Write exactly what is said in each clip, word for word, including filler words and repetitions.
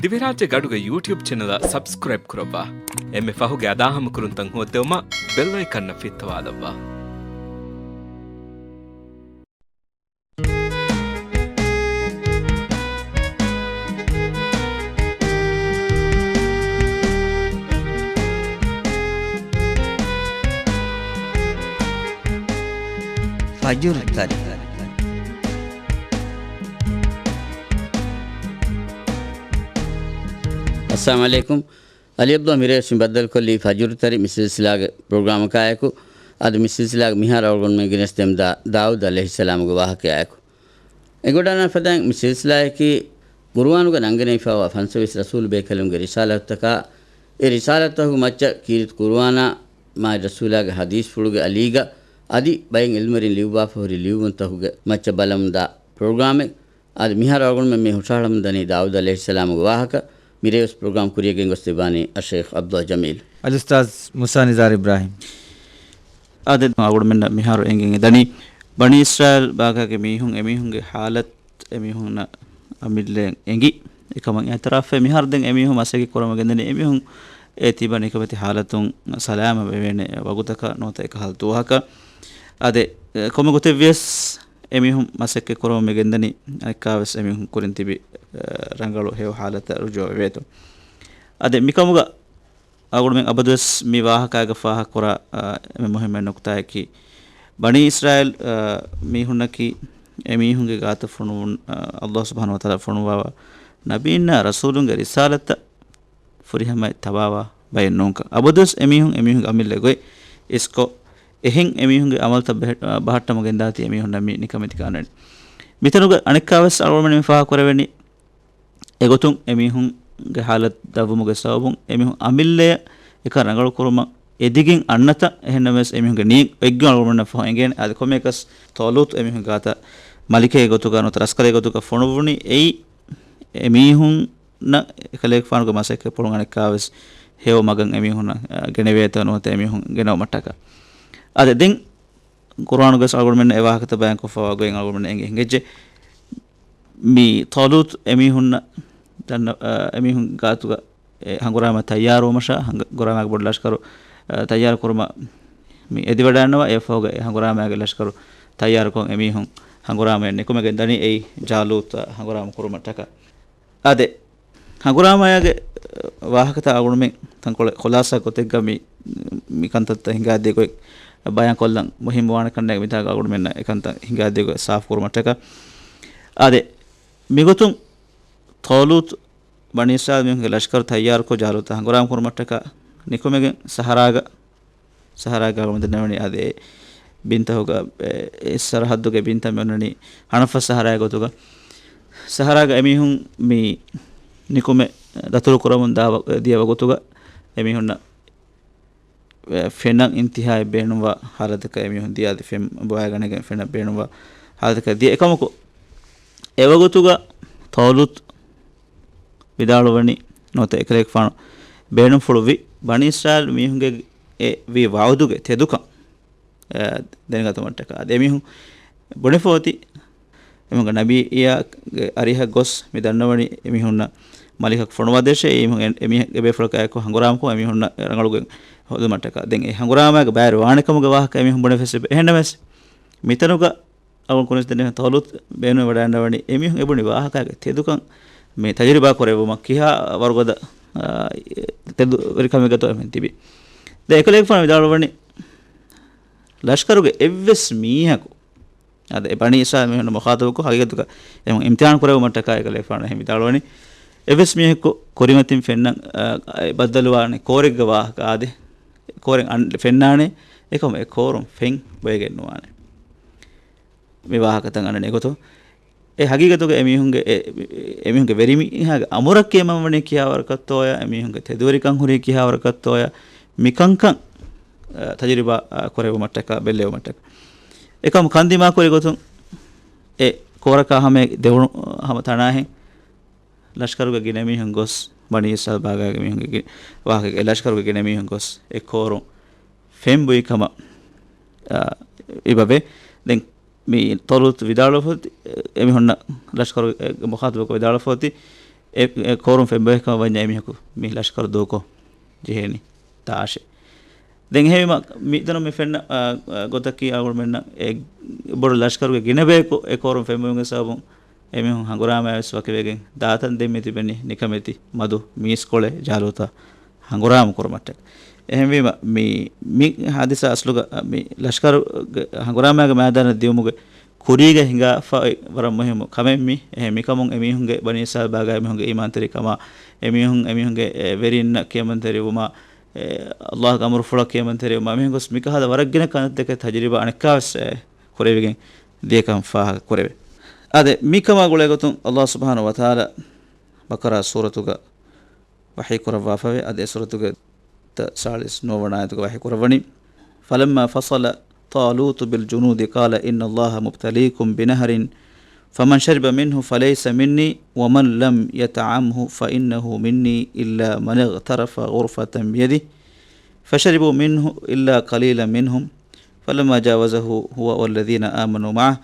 ދިވެހިރާއްޖޭގެ އަޑުގެ ޔޫޓިއުބް ޗެނަލަށް ސަބްސްކްރައިބް ކުރައްވާ. އެންމެ ފަހުގެ އަދާހަމަކުރުންތައް ހޯއްދެވުމަށް ބެލް އައިކަންއަށް ފިއްތަވާލައްވާ. ފަޖުރު ތަރި. އައްސަލާމު ޢަލައިކުމް. އަލީ ޢަބްދުﷲ މިރޭވެސް މި ބައްދަލުކޮށްލީ ފަޖުރު ތަރި މި ސިލްސިލާގެ ޕްރޮގްރާމަކާއެކު. އަދި މި ސިލްސިލާގެ މިހާރު އަޅުގަނޑުމެން ގެނެސްދެމުންދާ ދާއޫދު ޢަލައިހިއްސަލާމުގެ ވާހަކަޔާއެކު. އެނގިވަޑައިގަންނަވާ ފަދައިން މި ސިލްސިލާއަކީ ޤުރުއާނުގަ ނަންގެނެވިފައިވާ ފަންސަވީސް ރަސޫލު ބޭކަލުންގެ ރިސާލަތުތަކާ، އެ ރިސާލަތުތަކުގެ މައްޗަށް ކީރިތި ޤުރުއާނާ މާތް ރަސޫލާގެ ޙަދީޘްފުޅުގެ އަލީގަ އަދި ބައެއް ޢިލްމުވެރިން ލިޔުއްވާފަ ހުރި ލިޔުއްވުންތަކުގެ މައްޗަށް ބަލަމުންދާ ޕްރޮގްރާމެއް. އަދި މިހާރު އަޅުގަނޑުމެން މި ހުށަހަޅަމުންދަނީ ދާއޫދު ޢަލައިހިއްސަލާމުގެ ވާހަކަ. މިރޭވެސް ޕްރޮގްރާމް ކުރިޔަށް ގެންގޮސްދެއްވާނީ އައްޝައިޚް ޢަބްދުﷲ ޖަމީލް. އަލްއުސްތާޛް މޫސާ ނިޒާރު އިބްރާހިމް. އާދެ، އަޅުގަނޑުމެންނަށް މިހާރު އެނގެން ދަނީ، ބަނީ އިސްރާއީލް ބާކާގެ މީހުން، އެމީހުންގެ ޙާލަތު އެމީހުންނަށް އަމިއްލައަށް އެނގި. އެކަމަށް އިޢުތިރާފްވެ، މިހާރު ދެން އެމީހުން މަސައްކަތް ކުރަމުން ގެންދަނީ، އެމީހުން އެ ތިބަ ނިކަމެތި ޙާލަތުން ސަލާމަތް ވެވޭނެ ވަގުތަކަށް ނުވަތަ އެކަހަލަ ދުވަހަކަށް. އާދެ، ކޮންމެ ގޮތެއްވިޔަސް އެމީހުން މަސައްކަތް ކުރަމުން މި ގެންދަނީ، އަނެއްކާވެސް އެމީހުން ކުރިން ތިބި، އަ، ރަނގަޅު ހެޔޮ ޙާލަތަށް ރުޖޫޢަ ވެވޭތޯ. އާދެ، މިކަމުގަ އަޅުގަނޑުމެން އަބަދުވެސް މި ވާހަކާގަ ފާހަގަކުރާ، އަ، އެންމެ މުހިއްމު ނުކުތާއަކީ، ބަނީ އިސްރާއީލް، އަ، މީހުންނަކީ އެމީހުންގެ ގާތަށް ފޮނުވުން، އަ، ﷲ ސުބްޙާނަހޫ ވަތަޢާލާ ފޮނުވާ ނަބީންނާ ރަސޫލުންގެ ރިސާލަތަށް ފުރިހަމައަށް ތަބާވާ ބައެއް ނޫންކަން. އަބަދުވެސް އެމީހުން، އެމީހުންގެ އަމިއްލަ ގޮތް އިސްކޮށް، އެހެން އެމީހުންގެ އަމަލުތައް ބެހެ-، ބަހައްޓަމުން ގެންދާތީ އެމީހުންނަށް މި ނިކަމެތިކަން އަންނަނީ. މިތަނުގަ އަނެއްކާވެސް އަޅުގަނޑުމެން މި ފާހަގަކުރެވެނީ، އެގޮތުން އެމީހުންގެ ޙާލަތު ދަށްވުމުގެ ސަބަބުން އެމީހުން އަމިއްލަޔަށް އެކަން ރަނގަޅު ކުރުމަށް އެދިގެން އަންނަތަ، އެހެންނަމަވެސް އެމީހުންގެ ނިޔަތް އޮތްގޮތް އަޅުގަނޑުމެންނަށް ފަހު އެނގޭނެ. އާދެ، ކޮންމެއަކަސް ޠާލޫތު އެމީހުން ގާތަށް މަލިކެއްގެ ގޮތުގަ ނުވަތަ ރަސްކަލެއްގެ ގޮތުގަ ފޮނުއްވުނީ އެއީ އެމީހުންނަށް އެކަލޭގެފާނުގެ މަސައްކަތްޕުޅުން އަނެއްކާވެސް ހެޔޮ މަގަށް އެމީހުންނަށް، އަ، ގެނެވޭތޯ ނުވަތަ އެމީހުން ގެނައުމަށްޓަކާ. އާދެ، ދެން ޤުރުއާނުގަސް އަޅުގަނޑުމެންނަށް އެ ވާހަކަތައް ބަޔާންކޮށްފައިވާ ގޮތް އަޅުގަނޑުމެންނަށް އެނގި ހިނގައްޖެ. މި ޠާލޫތު އެމީހުންނަށް ދަންނަ-، އަ، އެމީހުން ގާތުގަ އެ ހަނގުރާމަ ތައްޔާރުވުމަށާ، ހަނގުރާމައިގެ ބޮޑު ލަޝްކަރު، އަ، ތައްޔާރު ކުރުމަށް މި އެދިވަޑައިންނަވާ. އެއަށްފަހުގަ އެ ހަނގުރާމައިގެ ލަޝްކަރު ތައްޔާރުކޮށް އެމީހުން ހަނގުރާމަޔަށް ނިކުމެގެން ދަނީ އެއީ ޖާލޫތަށް ހަނގުރާމަ ކުރުމަށްޓަކާ. އާދެ، ހަނގުރާމަޔާގެ ވާހަކަތައް އަޅުގަނޑުމެން ތަންކޮޅެއް ޚުލާސާ ގޮތެއްގަ މި، މި ކަންތައްތައް ހިނގާދިޔަ ގޮތް ބަޔާންކޮށްލަން މުހިއްމުވާނެ ކަންނޭނގެ މިތާގަ އަޅުގަނޑުމެންނަށް އެކަންތައް ހިނގާދިޔަ ގޮތް ސާފުކުރުމަށްޓަކާ. އާދެ، މިގޮތުން ޠާލޫތު ބަނީ އިސްރާއީލް މީހުންގެ ލަޝްކަރު ތައްޔާރުކޮށް ޖާލޫތަށް ހަނގުރާމަ ކުރުމަށްޓަކާ ނިކުމެގެން ސަހަރާގަ، ސަހަރާގަ އަޅުގަނޑުމެން ދެންނެވެނީ އާދެ، އެ ބިންތަކުގަ، އެ، އެ ސަރަހައްދުގެ ބިންތައް މި އޮންނަނީ ހަނަފަސް ސަހަރާގެ ގޮތުގަ. ސަހަރާގަ އެމީހުން މި ނިކުމެ ދަތުރު ކުރަމުން ދާ ވަ-، ދިޔަ ވަގުތުގަ އެމީހުންނަށް ފެނަށް އިންތިހާއެއް ބޭނުންވާ ހާލަތަކަށް އެމީހުން ދިޔަ، އަދި ފެން ބޮއެގަނެގެން ފެނަށް ބޭނުންވާ ހާލަތަކަށް ދިޔަ. އެކަމަކު، އެވަގުތުގަ ޠާލޫތު ވިދާޅުވަނީ ނުވަތަ އެކަލޭގެފާނު ބޭނުންފުޅުވި ބަނީ އިސްރާއީލް މީހުންގެ އެ ވީ ވަޢުދުގެ ތެދުކަން، އެ، ދެނެގަތުމަށްޓަކާ. އަދި އެމީހުން ބުނެފަ އޮތީ، އެމީހުންގެ ނަބިއްޔާގެ އަރިހަށް ގޮސް މި ދަންނަވަނީ އެމީހުންނަށް މަލިކަކު ފޮނުވާދޭށޭ، އެމީހުން އެ-، އެމީހެއްގެ ބޭފުޅަކާއެކު ހަނގުރާމަކޮށް އެމީހުންނަށް ރަނގަޅުގެން ހޯދުމަށްޓަކާ. ދެން އެ ހަނގުރާމައިގެ ބައިވެރި ވާނެ ކަމުގެ ވާހަކަ އެމީހުން ބުނެފަ އެއްޗެއް. އެހެންނަމަވެސް، މިތަނުގަ އަޅުގަނޑު ކުރިން ދެންނެވި ޠާލޫތު ބޭނުންވެވަޑައިގަންނަވަނީ އެމީހުން އެބުނި ވާހަކައިގެ ތެދުކަން މި ތަޖުރިބާ ކުރެއްވުމަށް ކިހާ ވަރުގަދަ، އާ، ތެދުވެރިކަމެއްގަތޯ އެމީހުން ތިބީ. ދެން އެކަލޭގެފާނު ވިދާޅުވަނީ، ލަޝްކަރުގެ އެއްވެސް މީހަކު، އަދި އެ ބަނީ އިސްރާއީލް މީހުންނަށް މުޚާޠަބުކޮށް، ހަގީގަތުގަ އެމީހުން އިމްތިޙާން ކުރެއްވުމަށްޓަކާ އެކަލޭގެފާނު އެހެން ވިދާޅުވަނީ، އެއްވެސް މީހަކު ކުރިމަތިން ފެންނަން، އާ، ބައްދަލުވާނެ ކޯރެއްގެ ވާހަކަ އާދެ، ކޯރެއް އަން-، ފެންނާނެ، އެކަމު އެ ކޯރުން ފެން ބޮއެގެން ނުވާނެ. މި ވާހަކަތައް އަންނަނީ އެގޮތުން. އެ ހަގީގަތުގަ އެމީހުންގެ، އެ، އެމީހުންގެ ވެރިމީހާގެ އަމުރަށް ކިޔަމަންވަނީ ކިހާވަރަކަށްތޯޔާ، އެމީހުންގެ ތެދުވެރިކަން ހުރީ ކިހާވަރަކަށްތޯޔާ، މިކަންކަން، އަ، ތަޖުރިބާ، އަ، ކުރެއްވުމަށްޓަކާ، ބެއްލެވުމަށްޓަކާ. އެކަމު ކަން ދިމާކުރި ގޮތުން އެ ކޯރަކާ ހަމަ ދެވުނު، ހަމަ ތަނާހެން ލަޝްކަރުގެ ގިނަ މީހުން ގޮސް، ބަނީ އިސްރާއީލް ބާގާގެ މީހުންގެ ގި-، ވާހަކަ، އެ ލަޝްކަރުގެ ގިނަ މީހުން ގޮސް، އެ ކޯރުން ފެން ބުއި ކަމަށް، އަ، އެބަވޭ. ދެން މި ޠާލޫތު ވިދާޅުވެފަ އޮތީ، އެމީހުންނަށް ލަޝްކަރު، އެ، މުޚާޠަބުކޮށް ވިދާޅުވެފަ އޮތީ، އެ، އެ ކޯރުން ފެންބޮއެކަމަށް ވަންޏާ އެމީހަކު މި ލަޝްކަރު ދޫކޮށް ޖެހޭނީ ތާށޭ. ދެން އެހެންވީމަ، މިތަނުން މި ފެންނަ، އާ، އާ، ގޮތަކީ އަޅުގަނޑުމެންނަށް އެ ބޮޑު ލަޝްކަރުގެ ގިނަ ބަޔަކު އެ ކޯރުން ފެންބޮއިގެން ސަބަބުން އެމީހުން ހަނގުރާމައިވެސް ވަކިވެގެން ދާތަން. ދެން މި ތިބެނީ ނިކަމެތި މަދު މީސްކޮޅެއް ޖާލޫތާ ހަނގުރާމަ ކުރުމަށްޓަކައި. އެހެންވީމަ، މި، މި ހާދިސާ އަސްލުގަ، މި ލަޝްކަރުގެ ހަނގުރާމައިގެ މައިދާނަށް ދިއުމުގެ ކުރީގަ ހިނގާފައި ވަރަށް މުހިއްމު ކަމެއް މި. އެހެން މިކަމުން އެމީހުންގެ ބަނީ އިސްރާއީލް ބާގާ އެމީހުންގެ އީމާންތެރިކަމާ، އެމީހުން، އެމީހުންގެ، އެ، ވެރިންނަށް ކިޔަމަންތެރިވުމާ، އެ، އައްލާހުގެ އަމުރުފުޅަށް ކިޔަމަންތެރިވުމާ، އެމީހުން ގޮސް މިކަހަލަ ވަރަށް ގިނަ ކަންތައްތަކެއް ތަޖުރިބާ އަނެއްކާވެސް، އެ، ކުރެވިގެން ދިޔަކަން ފާހަގަ ކުރެވޭ. އާދެ، މިކަމާ ގުޅޭގޮތުން އައްލާހު ސުބްޙާނަހު ވަތަޢާލާ ބަޤަރާ ސޫރަތުގަ ވަޙީ ކުރައްވާފަވޭ. އަދި އެ ސޫރަތުގެ ތަ ސާޅީސް ނުވަވަނަ އާޔަތުގަ ވަޙީ ކުރައްވަނީ، فلما فصل طالوت بالجنود قال إن الله مبتليكم بنهر فمن شرب منه فليس مني ومن لم يطعمه فإنه مني إلا من اغترف غرفة بيده فشربوا منه إلا قليلا منهم فلما جاوزه هو والذين آمنوا معه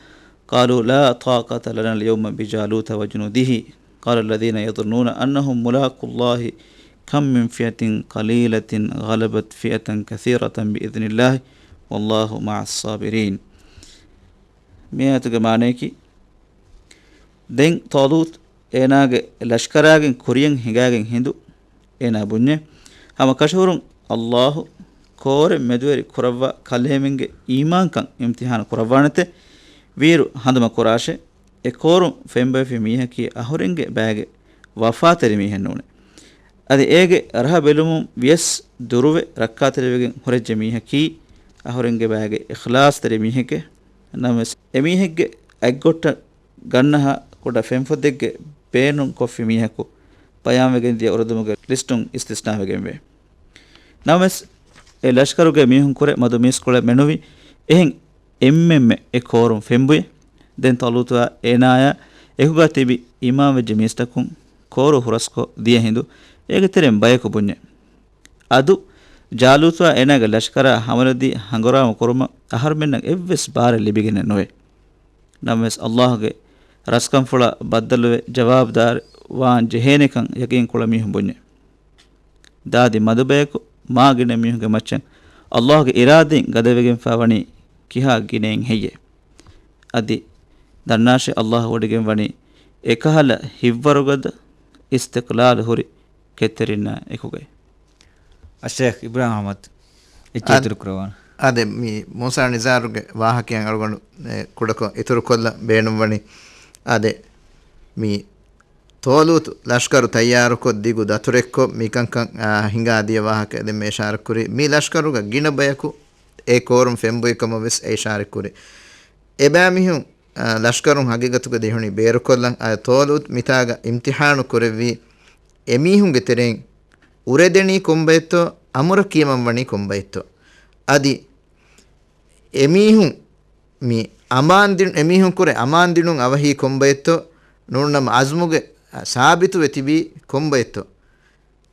قالوا لا طاقة لنا اليوم بجالوت وجنوده قال الذين يظنون أنهم ملاقو الله كم من فئة قليلة غلبت فئة كثيرة بإذن الله والله مع الصابرين. މި އާޔަތުގެ މާނަޔަކީ، ދެން ޠާލޫތު އޭނާގެ ލަޝްކަރާގެން ކުރިޔަށް ހިނގާގެން ހިނދު އޭނާ ބުންޏޭ، ހަމަ ކަށަވަރުން އައްލާހު ކޯރެއް މެދުވެރި ކުރައްވާ ކަލޭމެންގެ އީމާންކަން އިމްތިޙާނު ކުރައްވާނެތެ. ވީއިރު ހަނދުމަ ކުރާށޭ، އެ ކޯރުން ފެންބޮއެފި މީހަކީ އަހުރެންގެ ބައިގެ ވަފާތެރި މީހެއް ނޫނޭ. އަދި އޭގެ ރަހަ ބެލުމުން ވިޔަސް ދުރުވެ ރައްކާތެރިވެގެން ހުރެއްޖެ މީހަކީ އަހުރެންގެ ބައިގެ އިޚްލާޞްތެރި މީހެކޭ. ނަމަވެސް އެމީހެއްގެ އަތްގޮއްޓަށް ގަންނަހާ ކުޑަ ފެންފޮދެއްގެ ބޭނުން ކޮށްފި މީހަކު ބަޔާންވެގެން ދިޔަ އުރަދުމުގެ ލިސްޓުން އިސްތިސްނާވެގެންވޭ. ނަމަވެސް، އެ ލަޝްކަރުގެ މީހުން ކުރެ މަދު މީސްކޮޅެއް މެނުވި. އެހެން އެންމެންމެ އެ ކޯރުން ފެންބުއި. ދެން ޠާލޫތުއާ އޭނާޔާ އެކުގަ ތިބި އީމާންވެއްޖެ މީސްތަކުން ކޯރު ހުރަސްކޮށް ދިޔަ ހިނދު އޭގެ ތެރެއިން ބަޔަކު ބުންޏެ. އަދު ޖާލޫތުއާ އޭނާގެ ލަޝްކަރާ ހަމަލަދީ ހަނގުރާމަ ކުރުމަށް އަހަރުމެންނަށް އެއްވެސް ބާރެއް ލިބިގެނެއް ނުވޭ. ނަމަވެސް އައްލާހުގެ ރަސްކަންފުޅަށް ބައްދަލުވެ ޖަވާބުދާރު ވާން ޖެހޭނެކަން ޔަޤީން ކުޅަ މީހުން ބުންޏެ. ދާދި މަދުބަޔަކު މާ ގިނަ މީހުންގެ މައްޗަށް އައްލާހުގެ އިރާދައިން ގަދަވެގެންފާ ވަނީ ކިހާ ގިނައެއް ހެއްޔޭ؟ އަދި ދަންނާށޭ އައްލާހު ވޮޑިގެން ވަނީ އެކަހަލަ ހިތްވަރުގަދަ އިސްތިޤްލާލު ހުރި ކެތްތެރިންނާ އެކުގައި. އައްޝައިޚް އިބްރާހިމް އަޙްމަދު އެއްޗެއް އަދް-، އިތުރު ކުރަވާނެ. އާދެ، މި މޫސާ ނިޒާރުގެ ވާހަކައަށް އަޅުގަނޑު، އެ، ކުޑަކޮށް އިތުރުކޮށްލަން ބޭނުންވަނީ. އާދެ، މި ޠާލޫތު ލަޝްކަރު ތައްޔާރުކޮށް، ދިގު ދަތުރެއްކޮށް، މިކަންކަން، އާ، ހިނގާ ދިޔަ ވާހަކަ އެދެން އިޝާރަތްކުރި. މި ލަޝްކަރުގަ ގިނަ ބަޔަކު އެ ކޯރުން ފެންބުއި ކަމަށް ވެސް އެ އިޝާރަތްކުރި. އެބައިމީހުން، އާ، ލަޝްކަރުން ހަގީގަތުގަ ދިހުނީ ބޭރުކޮށްލަން. އާ، ޠާލޫތު މިތާގަ އިމްތިޙާނު ކުރެއްވީ އެމީހުންގެ ތެރެއިން އުރެދެނީ ކޮންބައެއްތޯ، އަމުރަށް ކިޔަމަންވަނީ ކޮންބައެއްތޯ. އަދި އެމީހުން މި އަމާން ދިނު-، އެމީހުން ކުރެ އަމާން ދިނުން އަވަހީ ކޮންބައެއްތޯ، ނޫންނަމަ އަޒްމުގެ ސާބިތުވެ ތިބީ ކޮންބައެއްތޯ.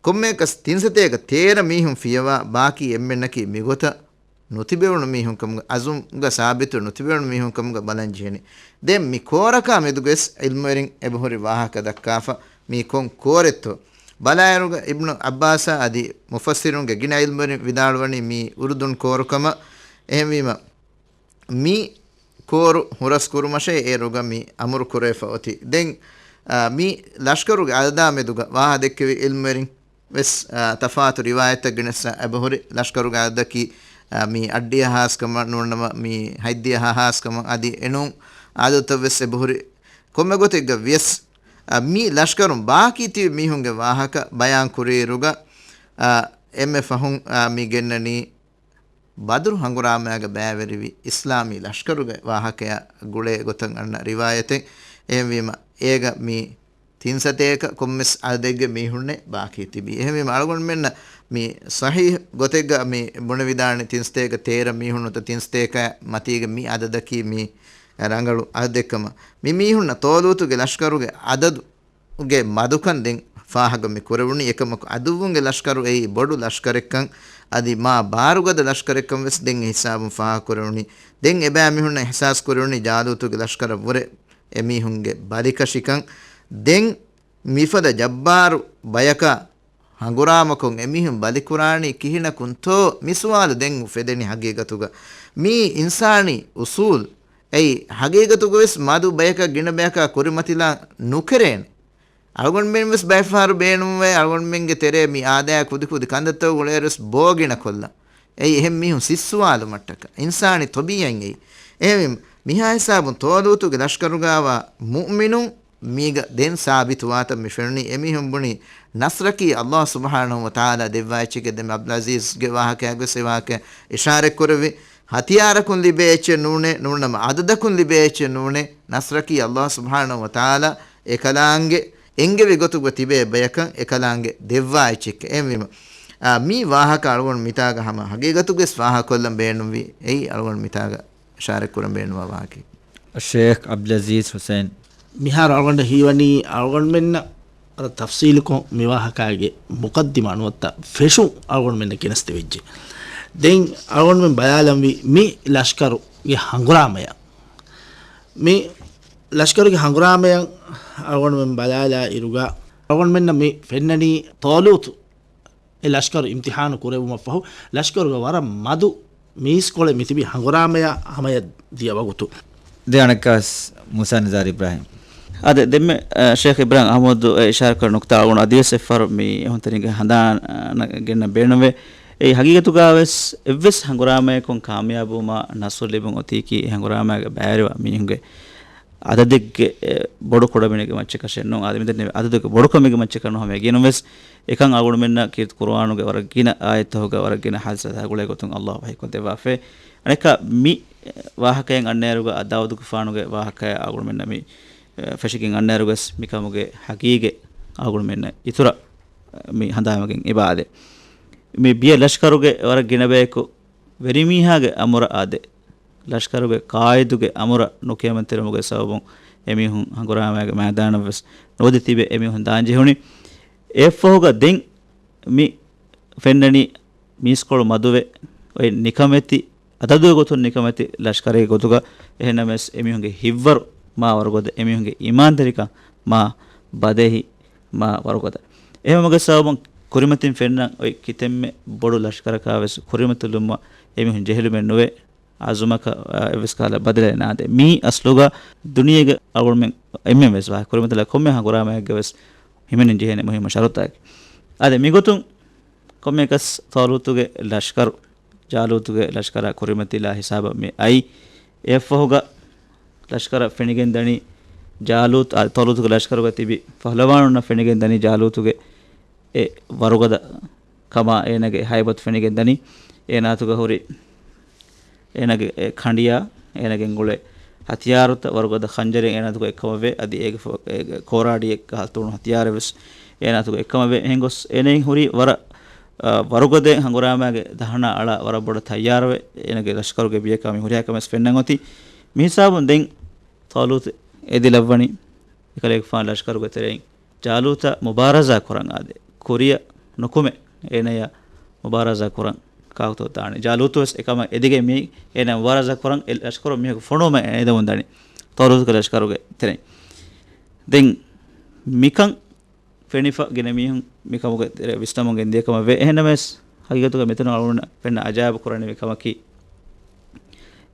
ކޮންމެއަކަސް ތިންސަތޭކަ ތޭރަ މީހުން ފިޔަވާ، ބާކީ އެންމެންނަކީ މިގޮތަށް ނުތިބެވުނު މީހުން ކަމުގަ، އަޒުމްގަ ސާބިތު ނުތިބެވުނު މީހުން ކަމުގަ ބަލަން ޖެހެނީ. ދެން މި ކޯރަކާ މެދުގަވެސް ޢިލްމުވެރިން އެބަހުރި ވާހަކަ ދައްކާފަ، މީ ކޮން ކޯރެއްތޯ؟ ބަލާއިރުގަ އިބްނު ޢައްބާސާ އަދި މުފައްސިރުންގެ ގިނަ ޢިލްމުވެރިން ވިދާޅުވަނީ މީ އުރުދުން ކޯރު ކަމަށް. އެހެންވީމަ، މި ކޯރު ހުރަސް ކުރުމަށޭ އޭރުގަ މި އަމުރު ކުރެވިފަ އޮތީ. ދެން، އާ، މި ލަޝްކަރުގެ އަދަދާ މެދުގަ ވާހަ ދެއްކެވި ޢިލްމުވެރިން ވެސް، އާ، ތަފާތު ރިވާޔަތްތައް ގެނެއްސަ އެބަހުރި. ލަޝްކަރުގެ އަދަދަކީ، އާ، މި އައްޑިއަހާސް ކަމަށް ނޫންނަމަ، މި ހަތްދިހަ ހާސް ކަމަށް އަދި އެނޫން އަދަދުތައް ވެސް އެބަހުރި. ކޮންމެ ގޮތެއްގަ ވިޔަސް، އާ، މި ލަޝްކަރުން ބާކީ ތިބި މީހުންގެ ވާހަކަ ބަޔާން ކުރިއިރުގަ، އާ، އެންމެ ފަހުން، އާ، މި ގެންނަނީ ބަދުރު ހަނގުރާމައިގަ ބައިވެރިވި އިސްލާމީ ލަޝްކަރުގެ ވާހަކަޔާ ގުޅޭ ގޮތަށް އަންނަ ރިވާޔަތެއް. އެހެންވީމަ، އޭގަ މި ތިންސަތޭކަ ކޮންމެސް އަދަދެއްގެ މީހުންނެއް ބާކީ ތިބީ. އެހެންވީމަ، އަޅުގަނޑުމެންނަށް މި ޞަޙީޙު ގޮތެއްގަ މި ބުނެވިދާނެ ތިންސަތޭކަ ތޭރަ މީހުން ނުވަތަ ތިންސަތޭކަ މަތީގަ މި އަދަދަކީ މި ރަނގަޅު އަދަދެއްކަމަށް. މި މީހުންނަށް ޠާލޫތުގެ ލަޝްކަރުގެ އަދަދު ގެ މަދުކަން ދެން ފާހަގަ މި ކުރެވުނީ. އެކަމަކު، ޢަދުއްވުންގެ ލަޝްކަރު އެއީ ބޮޑު ލަޝްކަރެއްކަން، އަދި މާ ބާރުގަދަ ލަޝްކަރެއްކަން ވެސް ދެން އެ ހިސާބުން ފާހަގަ ކުރެވުނީ. ދެން އެބައިމީހުންނަށް އިޙްސާސް ކުރެވުނީ ޖާލޫތުގެ ލަޝްކަރަށްވުރެ އެމީހުންގެ ބަލިކަށިކަން. ދެން މިފަދަ ޖައްބާރު ބަޔަކާ ހަނގުރާމަކޮށް އެމީހުން ބަލިކުރާނީ ކިހިނަކުންތޯ؟ މި ސުވާލު ދެން އުފެދެނީ ހަގީގަތުގަ. މީ އިންސާނީ އުސޫލް. އެއީ ހަގީގަތުގަވެސް މަދު ބަޔަކަށް ގިނަ ބަޔަކާ ކުރިމަތިލާ ނުކެރޭނެ. އަޅުގަނޑުމެން ވެސް ބައެއްފަހަރު ބޭނުންވޭ، އަޅުގަނޑުމެންގެ ތެރޭ މި އާދައާ ކުދިކުދި ކަންތައްތަކުގަ އެރުވެސް ބޯ ގިނަ ކޮށްލަން. އެއީ އެހެން މީހުން ސިއްސުވާލުމަށްޓަކަ. އިންސާނީ ޠަބީޢަތް އެއީ. އެހެންވީމަ، މިހާ ހިސާބުން ޠާލޫތުގެ ލަޝްކަރުގައިވާ މުއުމިނުން މީގަ ދެން ސާބިތުވާތަން މި ފެނުނީ. އެމީހުން ބުނީ ނަޞްރަކީ ﷲ ސުބްޙާނަހޫ ވަތަޢާލާ ދެއްވާ އެއްޗެކޭ. ދެން އަބްދުލް ޢަޒީޒްގެ ވާހަކައިގަވެސް އެ ވާހަކަ އިޝާރަތްކުރެއްވި. ހަތިޔާރަކުން ލިބޭ އެއްޗެއް ނޫނޭ، ނޫންނަމަ އަދަދަކުން ލިބޭ އެއްޗެއް ނޫނޭ. ނަޞްރަކީ ﷲ ސުބްޙާނަހޫ ވަތަޢާލާ އެކަލާނގެ އެންގެވި ގޮތުގަ ތިބޭ ބަޔަކަށް އެކަލާނގެ ދެއްވާ އެއްޗެކޭ. އެހެންވީމަ، އާ، މި ވާހަކަ އަޅުގަނޑު މިތާގަ ހަމަ ހަގީގަތުގަވެސް ފާހަގަކޮށްލަން ބޭނުންވީ. އެއީ އަޅުގަނޑު މިތާގަ އިޝާރަތްކުރަން ބޭނުންވާ ވާހަކައެއް. ޝޭޚް އަބްދުލް ޢަޒީޒް ޙުސައިން. މިހާރު އަޅުގަނޑަށް ހީވަނީ އަޅުގަނޑުމެންނަށް އަދި ތަފްޞީލުކޮށް މި ވާހަކާގެ މުޤައްދިމާ ނުވަތަ ފެށުން އަޅުގަނޑުމެންނަށް ގެނެސްދެވިއްޖެ. ދެން އަޅުގަނޑުމެން ބަލާލަންވީ މި ލަޝްކަރުގެ ހަނގުރާމަޔަށް. މި ލަޝްކަރުގެ ހަނގުރާމަޔަށް އަޅުގަނޑުމެން ބަލާލާ އިރުގަ އަޅުގަނޑުމެންނަށް މި ފެންނަނީ ޠާލޫތު އެ ލަޝްކަރު އިމްތިޙާނު ކުރެއްވުމަށްފަހު، ލަޝްކަރުގެ ވަރަށް މަދު މީސްކޮޅެއް މިތިބި ހަނގުރާމަޔާ ހަމަޔަށް ދިޔަ ވަގުތު. ދެ އަނެއްކާސް މޫސާ ނިޒާރު އިބްރާހިމް. އާދެ، ދެންމެ، އަ، ޝޭޚް އިބްރާހިމް އަޙްމަދު އެ އިޝާރަތްކުރި ނުކުތާ އަޅުގަނޑު އަދިވެސް އެއްފަހަރު މި އެހުންތެރިންގެ ހަނދާނަށް ގެންނަން ބޭނުންވޭ. އެއީ ހަގީގަތުގަވެސް އެއްވެސް ހަނގުރާމަޔަކުން ކާމިޔާބުވުމަށް ނަޞްރު ލިބުން އޮތީކީ އެ ހަނގުރާމައިގެ ބައިވެރިވާ މީހުންގެ އަދަދެއްގެ، އެ، ބޮޑު ކުޑަމިނެގެ މައްޗަކަށެއް ނޫން. އާދެ، މިދެންނެވި އަދަދުގެ ބޮޑުކަމެއްގެ މައްޗަކަށް ނޫން ހަމަ އެގިނުންވެސް. އެކަން އަޅުގަނޑުމެންނަށް ކީރިތި ޤުރުއާނުގެ ވަރަށް ގިނަ އާޔަތްތަކުގަ ވަރަށް ގިނަ ޙާދިސާތަކާ ގުޅޭ ގޮތުން ﷲ ވަޙީކޮށްދެއްވާފައި. އަނެއްކާ މި ވާހަކައިން އަންނައިރުގަ ދާވޫދުގެފާނުގެ ވާހަކައާ އަޅުގަނޑުމެންނަށް މި، އެ، ފެށިގެން އަންނައިރުވެސް މިކަމުގެ ހަގީގަތް އަޅުގަނޑުމެންނަށް އިތުރަށް މި ހަނދާންވެގެން އިބާދެ. މި ބިޔަ ލަޝްކަރުގެ ވަރަށް ގިނަ ބަޔަކު ވެރިމީހާގެ އަމުރަށް އާދެ، ލަޝްކަރުގެ ޤާއިދުގެ އަމުރަށް ނުކިޔަމަންތެރިވުމުގެ ސަބަބުން އެމީހުން ހަނގުރާމައިގެ މައިދާނަށްވެސް ނުވަދެ ތިބެ އެމީހުން ދާން ޖެހުނީ. އެއަށްފަހުގަ ދެން މި ފެންނަނީ މީސްކޮޅު މަދުވެ އޮތް ނިކަމެތި، އަދަދުގެ ގޮތުން ނިކަމެތި ލަޝްކަރެއްގެ ގޮތުގަ. އެހެންނަމަވެސް އެމީހުންގެ ހިތްވަރު މާ ވަރުގަދަ، އެމީހުންގެ އީމާންތެރިކަން މާ ބަދެހި، މާ ވަރުގަދަ. އެހެންވުމުގެ ސަބަބުން ކުރިމަތިން ފެންނަން އޮތް ކިތަންމެ ބޮޑު ލަޝްކަރަކާވެސް ކުރިމަތިލުމަށް އެމީހުން ޖެހިލުމެއް ނުވޭ. އަޒުމަކަށް، އާ، އެއްވެސް ކަހަލަ ބަދަލެއް ނާދޭ. މީ އަސްލުގަ ދުނިޔޭގެ އަޅުގަނޑުމެން އެންމެން ވެސް ވާހަކަ ކުރިމަތިލާ ކޮންމެ ހަނގުރާމައެއްގަ ވެސް ހިމެނެން ޖެހޭނެ މުހިއްމު ޝަރުތަކެއް. އާދެ، މިގޮތުން ކޮންމެއަކަސް ޠާލޫތުގެ ލަޝްކަރު ޖާލޫތުގެ ލަޝްކަރާ ކުރިމަތިލާ ހިސާބަށް މި އައީ. އެއަށްފަހުގަ ލަޝްކަރަށް ފެނިގެން ދަނީ ޖާލޫތު، އާ، ޠާލޫތުގެ ލަޝްކަރުގަ ތިބި ފަހުލަވާނުންނަށް ފެނިގެން ދަނީ ޖާލޫތުގެ އެ ވަރުގަދަ ކަމާ އޭނާގެ ހައިބަތު ފެނިގެން ދަނީ. އޭނާ އަތުގަ ހުރި އޭނާގެ އެ ކަނޑިޔާ، އޭނާގެ އެނގުޅޭ ހަތިޔާރުތައް ވަރުގަދަ ޚަންޖަރެއް އޭނާ އަތުގަ އެއްކަމަށް ވޭ. އަދި އޭގެ ފަ-، އޭގެ ކޯރާޑިއެއް ކަހަލަ ތޫނު ހަތިޔާރެއް ވެސް އޭނާ އަތުގަ އެއްކަމަށް ވޭ. އެހެން ގޮސް އޭނާއިން ހުރީ ވަރަށް، އަ، ވަރުގަދަ ހަނގުރާމައިގެ ދަހަނާ އަޅާ ވަރަށް ބޮޑަށް ތައްޔާރުވެ، އޭނާގެ ލަޝްކަރުގެ ބިޔަކާ މި ހުރިހާ ކަމެއް ފެންނަން އޮތީ. މިހިސާބުން ދެން ޠާލޫތު އެދިލައްވަނީ އެކަލޭގެފާނު ލަޝްކަރުގެ ތެރެއިން ޖާލޫތާ މުބާރަޒާ ކުރަން އާދެ. ކުރިއަށް ނުކުމެ އޭނަޔާ މުބާރަޒާ ކުރަން ކާކުތޯ ދާނެ. ޖާލޫތު ވެސް އެކަމަށް އެދިގެން މި އޭނަ މުބާރަޒާ ކުރަން އެ ލަޝްކަރު މީހަކު ފޮނުވުމަށް އެދެމުން ދަނީ ޠާލޫތުގެ ލަޝްކަރުގެ ތެރެއިން. ދެން މިކަން ފެނިފަ ގިނަ މީހުން މިކަމުގެ ތެރެ ވިސްނަމުން ގެންދިޔަ ކަމަށް ވޭ. އެހެންނަމަވެސް، ހަގީގަތުގަ މިތަނުން އަޅުގަނޑު ފެންނަ އަޖާއިބު ކުރަނީ މި ކަމަކީ،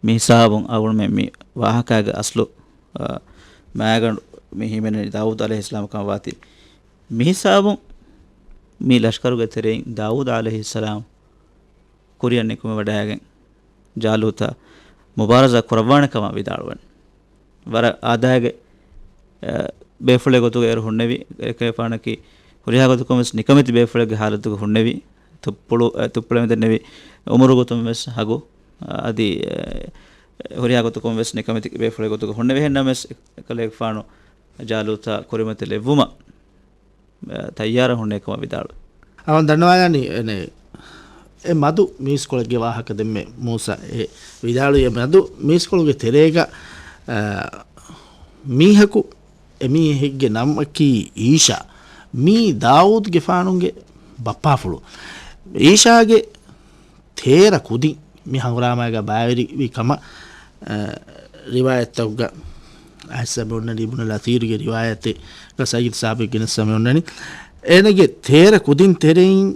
މި ހިސާބުން އަޅުގަނޑުމެން މި ވާހަކާގެ އަސްލު، އަ، މައިގަނޑު މި ހިމެނެނީ ދާވޫދު ޢަލައިހިއްސަލާމް ކަމަށް ވާތީ. މި ހިސާބުން މި ލަޝްކަރުގެ ތެރެއިން ދާވޫދު ޢަލައިހިއްސަލާމް ކުރިއަށް ނިކުމެވަޑައިގެން ޖާލޫތާ މުބާރަޒާ ކުރައްވާނެ ކަމަށް ވިދާޅުވަން. ވަރަށް އާދައިގެ، އަ، ބޭފުޅެއް ގޮތުގަ އޭރު ހުންނެވި. އެކަލޭގެފާނަކީ ހުރިހާ ގޮތަކުން ވެސް ނިކަމެތި ބޭފުޅެއްގެ ހާލަތުގަ ހުންނެވި. ތުއްޕުޅު، އަ، ތުއްޕުޅެމެ ދެންނެވި. އުމުރު ގޮތުން ވެސް ހަގު، އަ، އަދި، އަ، ހުރިހާ ގޮތަކުން ވެސް ނިކަމެތި ބޭފުޅެއް ގޮތުގަ ހުންނެވި. އެހެންނަމަވެސް، އެކަލޭގެފާނު ޖާލޫތާ ކުރިމަތިލެއްވުމަށް ތައްޔާރަށް ހުންނެވި ކަމަށް ވިދާޅުވި. އަޅުގަނޑު ދަންނަވާލާނީ، އެނެ، އެ މަދު މީސްކޮޅެއްގެ ވާހަކަ ދެންމެ މޫސާ އެ ވިދާޅުވި އެ މަދު މީސްކޮޅުގެ ތެރޭގަ، އަ، މީހަކު، އެ މީހެއްގެ ނަމަކީ އީޝާ. މީ ދާވޫދުގެފާނުގެ ބައްޕާފުޅު. އީޝާގެ ތޭރަ ކުދިން މި ހަނގުރާމައިގަ ބައިވެރިވި ކަމަށް، އަ، ރިވާޔަތްތަކުގަ އައިސް މި އޮންނަނީ އިބްނުލް އަޘީރުގެ ރިވާޔަތެއް، ސައްޔިދު ސާބިގެ ގެނެސް މި އޮންނަނީ. އޭނަގެ ތޭރަ ކުދިން ތެރެއިން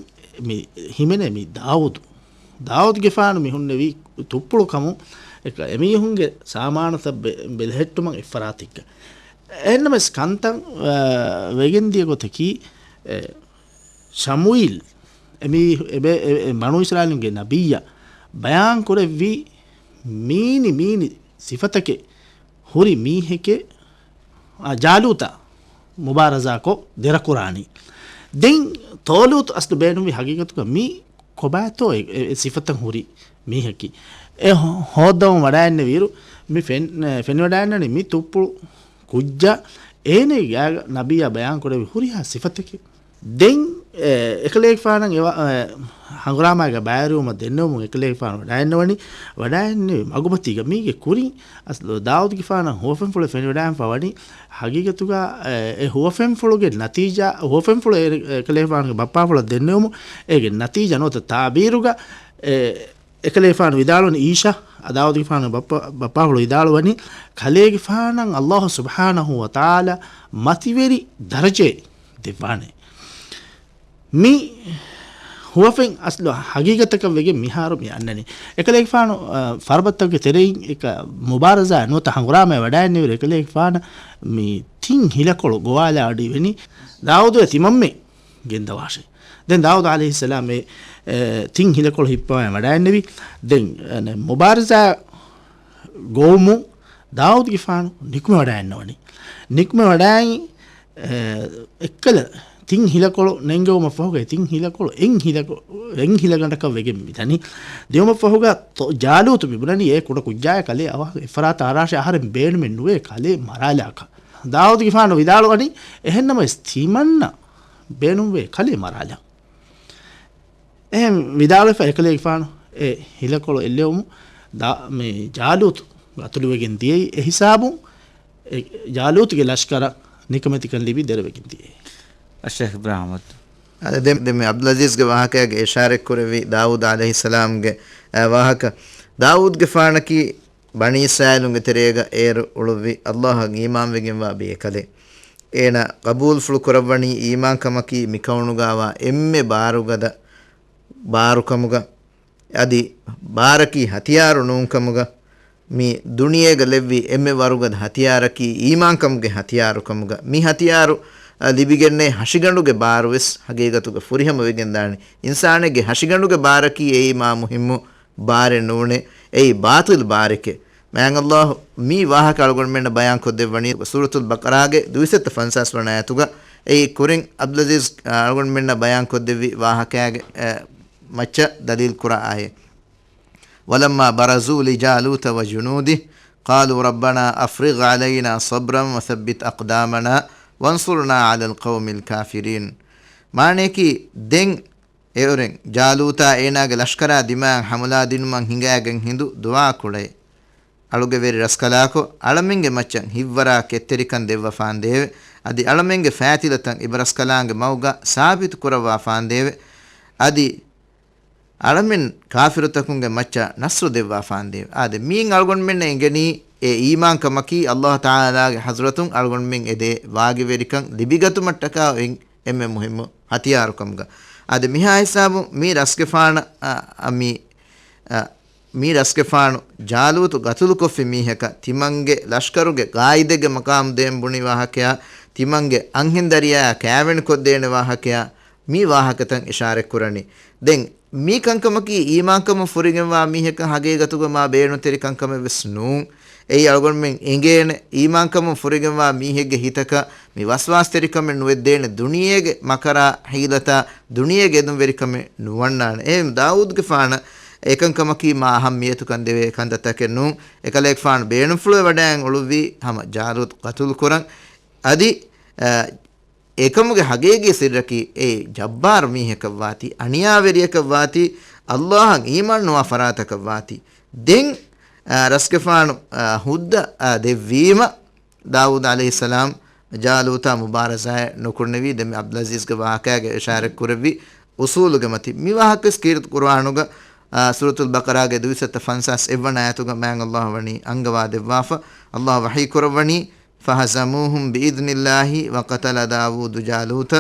މި ހިމެނޭ މި ދާވޫދު. ދާވޫދުގެފާނު މި ހުންނެވީ ތުއްޕުޅު ކަމުން އެކަ އެމީހުންގެ ސާމާނުތައް ބެ-، ބެލެހެއްޓުމަށް އެއްފަރާތެއްގަ. އެހެންނަމަވެސް ކަންތައް، އަ، ވެގެންދިޔަ ގޮތަކީ، އެ، ޝަމުއީލް އެމީ-، އެ ބެ-، އެ، އެ ބަނޫ އިސްރާއީލުންގެ ނަބިއްޔާ ބަޔާން ކުރެއްވީ މީނި މީނި ސިފަތަކެއް ހުރި މީހެކޭ، އާ، ޖާލޫތާ މުބާރަޒާކޮށް ދެރަކުރާނީ. ދެން ޠާލޫތު އަސްލު ބޭނުންވީ ހަގީގަތުގަ މީ ކޮބާތޯ އެ، އެ، އެ ސިފަތައް ހުރި މީހަކީ. އެ ހޯ-، ހޯއްދަވަން ވަޑައިންނެވިއިރު މި ފެން-، އެ، ފެނިވަޑައިންނަނީ މި ތުއްޕުޅު ކުއްޖާ އޭނަގެ ގާގަ ނަބިއްޔާ ބަޔާން ކުރެއްވި ހުރިހާ ސިފަތަކެއް. ދެން، އެ، އެކަލޭގެފާނަށް އެ ވަ-، އެ، ހަނގުރާމާގެ ބައިވެރިވުމަށް ދެންނެވުމުން އެކަލޭގެފާނު ވަޑައިންނަވަނީ، ވަޑައިންނެވި މަގުމަތީގަ މީގެ ކުރިން އަސްލު ދާއޫދުގެފާނަށް ހުވަފެންފުޅެއް ފެނިވަޑައިންފަ ވަނީ. ހަގީގަތުގަ، އެ، އެ ހުވަފެންފުޅުގެ ނަތީޖާ، ހުވަފެންފުޅު އެ، އެކަލޭގެފާނުގެ ބައްޕާފުޅަށް ދެންނެވުމުން އޭގެ ނަތީޖާ ނުވަތަ ތާބީރުގަ، އެ، އެކަލޭގެފާނު ވިދާޅުވަނީ އީޝާ، އަ، ދާއޫދުގެފާނު ބައްޕަ، ބައްޕާފުޅު ވިދާޅުވަނީ، ކަލޭގެފާނަށް ﷲ ސުބްޙާނަހޫ ވަތަޢާލާ މަތިވެރި ދަރަޖައެއް ދެއްވާނެ. މި ހުވަފެން އަސްލު ހަގީގަތަކަށް ވެގެން މިހާރު މި އަންނަނީ. އެކަލޭގެފާނު، އަ، ފަރުބަތަކުގެ ތެރެއިން އެކަ މުބާރަޒާ ނުވަތަ ހަނގުރާމައެއް ވަޑައިންނެވިރު އެކަލޭގެފާނަށް މި ތިން ހިލަކޮޅު ގޮވާލާ އަޑު އިވެނީ ދާއޫދު ތިމަންމެ ގެންދަވާށޭ. ދެން ދާއޫދު ޢަލައިހިއްސަލާމް އެ، އެ، ތިން ހިލަކޮޅު ހިއްޕަވައި ވަޑައިންނެވި. ދެން، އެ، މުބާރިޒާ ގޮވުމުން ދާއޫދުގެފާނު ނިކުމެ ވަޑައިންނަވަނީ. ނިކުމެ ވަޑައި، އެ، އެއްކަލަ ތިން ހިލަކޮޅު ނެންގެވުމަށް ފަހުގައި ތިން ހިލަކޮޅު އެއް ހިލަކޮ-، އެއް ހިލަގަނޑަކަށް ވެގެން މިދަނީ. ދިޔުމަށް ފަހުގަ ތޮ-، ޖާލޫތު މިބުނަނީ އޭ ކުޑަ ކުއްޖާއެއް ކަލޭ އަވަހަށް އެއްފަރާތަށް އަރާށޭ އަހަރެން ބޭނުމެއް ނުވޭ ކަލޭ މަރާލާކަށް. ދާއޫދުގެފާނު ވިދާޅުވަނީ، އެހެންނަމަވެސް ތިމަންނަ ބޭނުންވޭ ކަލޭ މަރާލަން. އެހެން ވިދާޅުވެފަ އެކަލޭގެފާނު އެ ހިލަކޮޅު އެއްލެވުމުން ދާ-، މި ޖާލޫތު ގަތުލުވެގެން ދިޔައީ. އެ ހިސާބުން އެ ޖާލޫތުގެ ލަޝްކަރަށް ނިކަމެތިކަން ލިބި ދެރަވެގެން ދިޔައީ. އައްޝައިޚް އިބްރާހިމް އަތު. އަދި ދެ-، ދެ-، މި ޢަބްދުލްޢަޒީޒްގެ ވާހަކައިގެ އިޝާރަތް ކުރެއްވި ދާއޫދު ޢަލައިހިއްސަލާމްގެ، އަ، ވާހަކަ. ދާއޫދުގެފާނަކީ ބަނީ އިސްރާއީލުންގެ ތެރޭގަ އޭރު އުޅުއްވި ﷲ އަށް އީމާންވެގެންވާ ބޭކަލެއް. އޭނަ ޤަބޫލުފުޅު ކުރައްވަނީ އީމާންކަމަކީ މިކައުނުގައިވާ އެންމެ ބާރުގަދަ ބާރުކަމުގަ، އަދި ބާރަކީ ހަތިޔާރު ނޫންކަމުގަ، މި ދުނިޔޭގަ ލެއްވި އެންމެ ވަރުގަދަ ހަތިޔާރަކީ އީމާންކަމުގެ ހަތިޔާރުކަމުގަ، މި ހަތިޔާރު، އަ، ލިބިގެންނޭ ހަށިގަނޑުގެ ބާރުވެސް ހަގީގަތުގަ ފުރިހަމަ ވެގެންދާނެ. އިންސާނެއްގެ ހަށިގަނޑުގެ ބާރަކީ އެއީ މާ މުހިއްމު ބާރެއް ނޫނޭ، އެއީ ބާޠިލް ބާރެކޭ. މާތް ﷲ މި ވާހަކަ އަޅުގަނޑުމެންނަށް ބަޔާން ކޮށްދެއްވަނީ ސޫރަތުލް ބަޤަރާގެ ދުވިސައްތަ ފަންސާސް ވަނަ އާޔަތުގަ. އެއީ ކުރިން ޢަބްދުލްޢަޒީޒް، އަ، އަޅުގަނޑުމެންނަށް ބަޔާން ކޮށްދެއްވި ވާހަކައިގެ، އެ، މައްޗަށް ދަލީލް ކުރާ އާޔަތް. ولما برزوا لجالوت وجنوده قالوا ربنا أفرغ علينا صبرا وثبت أقدامنا وانصرنا على القوم الكافرين. މާނަޔަކީ، ދެން އެއުރެން ޖާލޫތާ އޭނާގެ ލަޝްކަރާ ދިމާއަށް ޙަމުލާ ދިނުމަށް ހިނގައިގެން ހިނދު ދުޢާ ކުޅޭ. އަޅުގެ ވެރި ރަސްކަލާކޮ، އަޅަމެންގެ މައްޗަށް ހިތްވަރާ ކެތްތެރިކަން ދެއްވަފާނދޭވެ. އަދި އަޅަމެންގެ ފައިތިލަތައް އިބަރަސްކަލާނގެ މަގުގަ ސާބިތު ކުރައްވާފާނދޭވެ. އަދި އަޅަމެން ކާފިރުތަކުންގެ މައްޗަށް ނަޞްރު ދެއްވާފާނދޭވެ. އާދެ، މިއިން އަޅުގަނޑުމެންނަށް އެނގެނީ އެ އީމާންކަމަކީ ﷲ ތަޢާލާގެ ޙަޟްރަތުން އަޅުގަނޑުމެން އެދޭ ވާގިވެރިކަން ލިބިގަތުމަށްޓަކާ އެން-، އެންމެ މުހިއްމު ހަތިޔާރުކަމުގަ. އާދެ، މިހާ ހިސާބުން މި ރަސްގެފާނަށް، އަ، އަ، މި، އަ، މި ރަސްގެފާނު ޖާލޫތު ގަތުލުކޮށްފި މީހަކަށް ތިމަންގެ ލަޝްކަރުގެ ގާއިދެއްގެ މަޤާމު ދޭން ބުނި ވާހަކަޔާ، ތިމަންގެ އަންހެންދަރިޔާއާ ކާވެނިކޮށްދޭނެ ވާހަކަޔާ، މި ވާހަކަތައް އިޝާރަތްކުރަނީ. ދެން މި ކަންކަމަކީ އީމާންކަމުން ފުރިގެންވާ މީހަކަށް ހަގީގަތުގަ މާ ބޭނުންތެރި ކަންކަމެއް ވެސް ނޫން. އެއީ އަޅުގަނޑުމެން އެނގޭނެ، އީމާންކަމުން ފުރިގެންވާ މީހެއްގެ ހިތަކަށް މި ވަސްވާސްތެރިކަމެއް ނުވެއްދޭނެ ދުނިޔޭގެ މަކަރާ ހީލަތާ ދުނިޔޭގެ އެދުންވެރިކަމެއް ނުވަންނާނެ. އެހެން ދާއޫދުގެފާނަށް އެކަންކަމަކީ މާ އަހައްމިޔަތުކަން ދެވޭ ކަންތައްތަކެއް ނޫން. އެކަލޭގެފާނު ބޭނުންފުޅުވެ ވަޑައިގެން އުޅުއްވީ ހަމަ ޖާލޫތު ޤަތުލުކުރަން. އަދި، އަ، އެކަމުގެ ހަގީގީ ސިއްރަކީ އެ ޖައްބާރު މީހަކަށްވާތީ، އަނިޔާވެރިޔަކަށްވާތީ، ﷲ އަށް އީމާން ނުވާ ފަރާތަކަށްވާތީ. ދެން، އަ، ރަސްގެފާނު، އަ، ހުއްދަ، އަ، ދެއްވީމަ، ދާއޫދު ޢަލައިހިއްސަލާމް ޖާލޫތާ މުބާރަޒާއެއް ނުކުންނެވީ. ދެން މި ޢަބްދުލްޢަޒީޒްގެ ވާހަކައިގެ އިޝާރަތް ކުރެއްވި އުޞޫލުގެ މަތިން. މި ވާހަކަ ކީރިތި ޤުރުއާނުގަ، އާ، ސޫރަތުލް ބަޤަރާގެ ދުވިސައްތަ ފަންސާސް އެއްވަނަ އާޔަތުގަ މާތް ﷲ ވަނީ އަންގަވާ ދެއްވާފަ. ﷲ ވަޙީ ކުރައްވަނީ، فهزموهم بإذن الله وقتل داود جالوت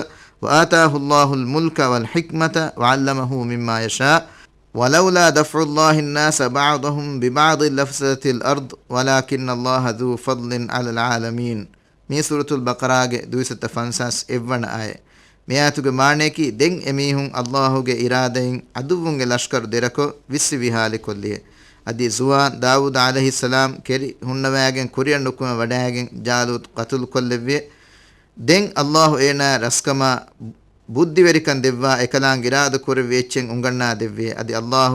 وآتاه الله الملك والحكمة وعلمه مما يشاء ولولا دفع الله الناس بعضهم ببعض لفسدت الأرض ولكن الله ذو فضل على العالمين. މީ ސޫރަތުލް ބަޤަރާގެ ދުއިސައްތަ ފަންސާސް އެއްވަނަ އާޔަތް. މި އާޔަތުގެ މާނަޔަކީ، ދެން އެމީހުން ﷲ ގެ އިރާދައިން ޢަދުއްވުންގެ ލަޝްކަރު ދެރަކޮށް ވިއްސި ވިހާލިކޮށްލިއެވެ. އަދި ޒުވާން ދާވޫދު ޢަލައިހިއްސަލާމް ކެރި ހުންނަވައިގެން ކުރިއަށް ނުކުމެ ވަޑައިގެން ޖާލޫތު ޤަތުލުކޮށްލެއްވިއެވެ. ދެން ﷲ އޭނާ ރަސްކަމާ ބުއްދިވެރިކަން ދެއްވާ އެކަލާނގެ އިރާދަ ކުރެއްވި އެއްޗެއް އުނގަންނާ ދެއްވިއެވެ. އަދި ﷲ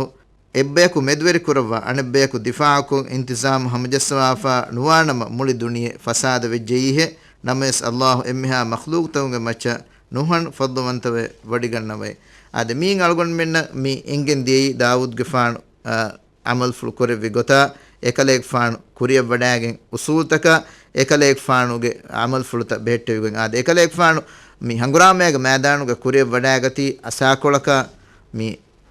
އެއްބަޔަކު މެދުވެރި ކުރައްވާ އަނެއްބަޔަކު ދިފާޢުކޮށް އިންތިޒާމު ހަމަޖައްސަވާފާ ނުވާނަމަ މުޅި ދުނިޔެ ފަސާދަ ވެއްޖެއީހޭ. ނަމަވެސް ﷲ އެންމެހާ މަޚްލޫޤުތަކުންގެ މައްޗަށް ނުހަނު ފަޟްލުވަންތަވެ ވޮޑިގަންނަވައި. އާދެ، މިއިން އަޅުގަނޑުމެންނަށް މި އެނގެން ދިޔައީ ދާވޫދުގެފާނު، އާ، ޢަމަލުފުޅު ކުރެއްވި ގޮތާ، އެކަލޭގެފާނު ކުރިއަށްވަޑައިގެން އުސޫލުތަކާ، އެކަލޭގެފާނުގެ ޢަމަލުފުޅުތައް ބެހެއްޓެވިގެން އާދެ، އެކަލޭގެފާނު މި ހަނގުރާމައިގެ މައިދާނުގަ ކުރިއަށްވަޑައިގަތީ އަސާކޮޅަކާ، މި،